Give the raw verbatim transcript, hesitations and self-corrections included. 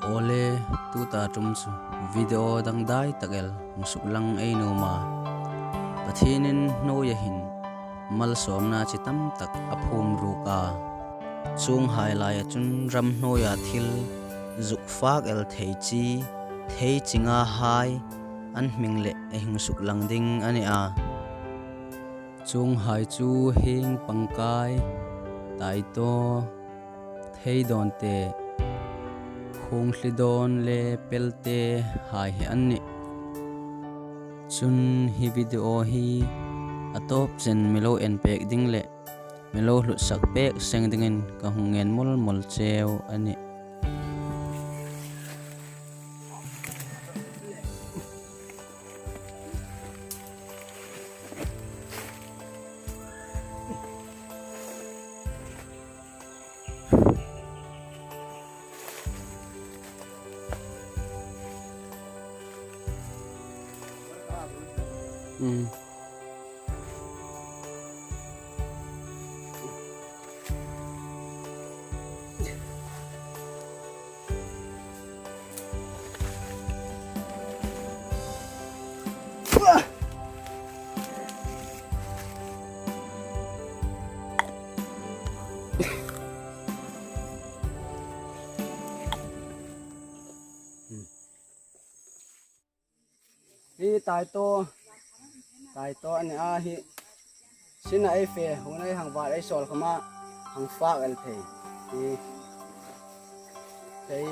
Awle, tuta ṭum chu video dangdai tak el hung suklang ei nuom a. Pathienin hnuoia hin malsawmna chi tam tak a phum ruk a. Chuonghai laia chun ramhnuoia thil zuk fak el thei chi, thei chi ngahai an hming leh ei hung suklang ding a ni a. Chuonghai chu hieng pangkai, taitaw, theidawnte, khungthlidawn le pelte hai hi an nih. Chun hi video hi a tawp chen mi lo en pek ding leh mi lo hlutsak pek seng dingin ka hung ngen mawl mawl cheu a nih. Hi taitaw, taitaw a ni a hi. Sin a ei fe, hun ei hang var ei sawl khawma hang fak el thei. Hi. Thei.